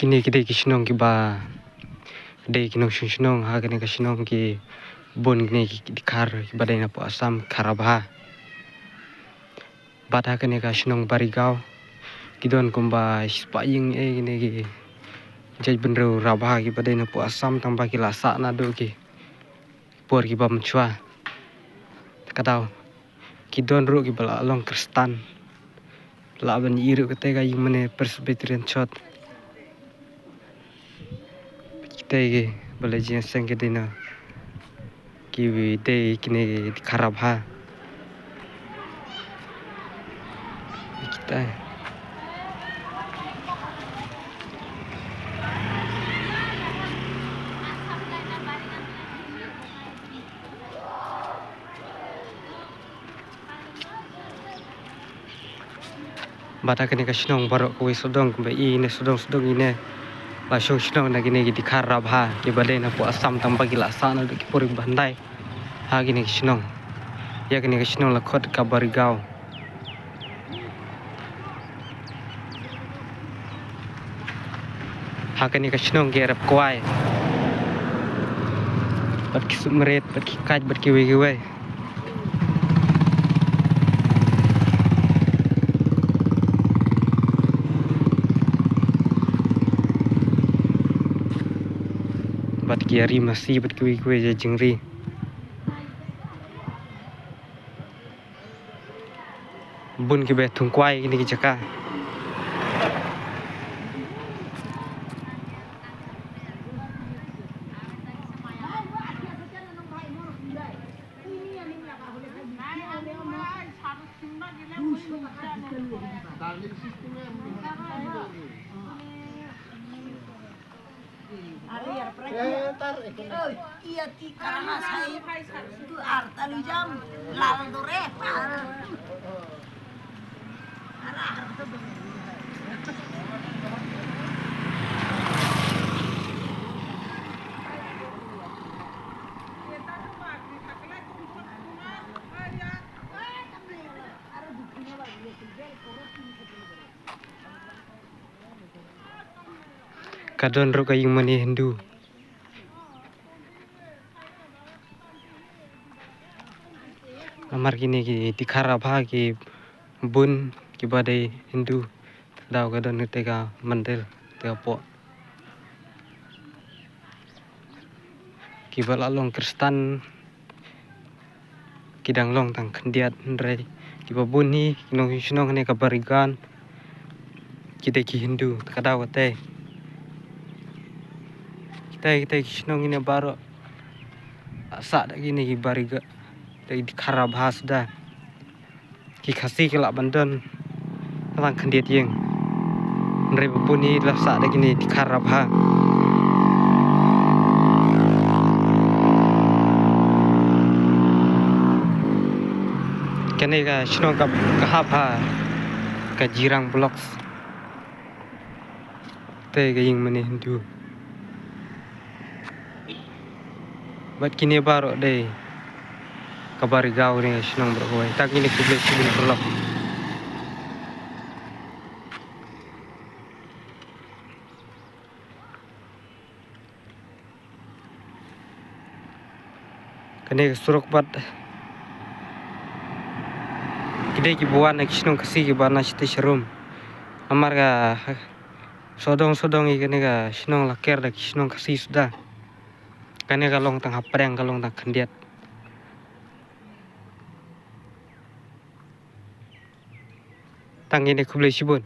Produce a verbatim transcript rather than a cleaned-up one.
Kine ki dei ki shnong kiba dei ki nongshong shnong ha kane ka shnong, ki bun kine ki dkhar kiba dei na poh Assam, dkhar Rabha. Bad ha kane ka shnong Barigaw ki don kumba shispah ïing, eh, kine ki jaitbynriew Rabha kiba dei na poh Assam, tangba ki la sah naduh ki por kiba mynshuwa. Ka daw ki don ruh kiba la long Khristan. Lah ban ïohi ruh kata ka ïing mane Presbyterian Church. Kita ki ba la jingïaseng ki dei na ki dei kine ki dkhar Rabha. Kita. Bad ha kane ka shnong baroh kawei sawdong, kumba ine sawdong sawdong ine la shong shnong na kine ki dkhar Rabha kiba dei na poh Assam, tangba ki la sah naduh ki por ba hyndai ha kine ki shnong. Ïa kane ka shnong la khot ka Barigaw. Ha kane ka shnong ki ïarap kwai bad ki sumrit bad ki kait bad kiwei kiwei. Bad ki ïari masi bad kiwei kiwei, ïa jingri. Bun kiba thung kwai kine ki jaka. Are, are, prak, eh, ïa. Tar, eh, oi, ïa ki karang asai. Tu ar tali jam, lal dore, par. Ara, ara, tu dong. Ka don ruh ka ïing mane Hindu. Namar kine ki dkhar Rabha ki bun kiba dei Hindu. Daw ka don kata ka mandir, kata ka poh. Kiba la long Khristan ki dang long tang khyndiat, hynrei kiba bun hi ki nongshong shnong kane ka Barigaw ki dei ki Hindu, ka daw kata. Kita, kita ki shnong kine baroh sah da kine ki Barigaw, da ki dkhar Rabha suda. Ki Khasi ki lah ban don tang khyndiat ïing. Hynrei ba bun hi la sah da kine dkhar Rabha. Kane ka shnong ka, ka hap ha ka Jirang Blocks. Te ka ïing mane Hindu. Bad kine baroh dei ka Barigaw ne, shnong baroh kawei. Tang kine, khublei shibun paralok. Kane ka surok bad ki dei kiba wan na ki shnong Khasi kiba na shatei sharum. Namar ka sawdong sawdong ïa kane ka shnong la ker da ki shnong Khasi suda. Kane ka long tang hapdeng, ka long tang khyndiat. Tang ïa ne, khublei shibun.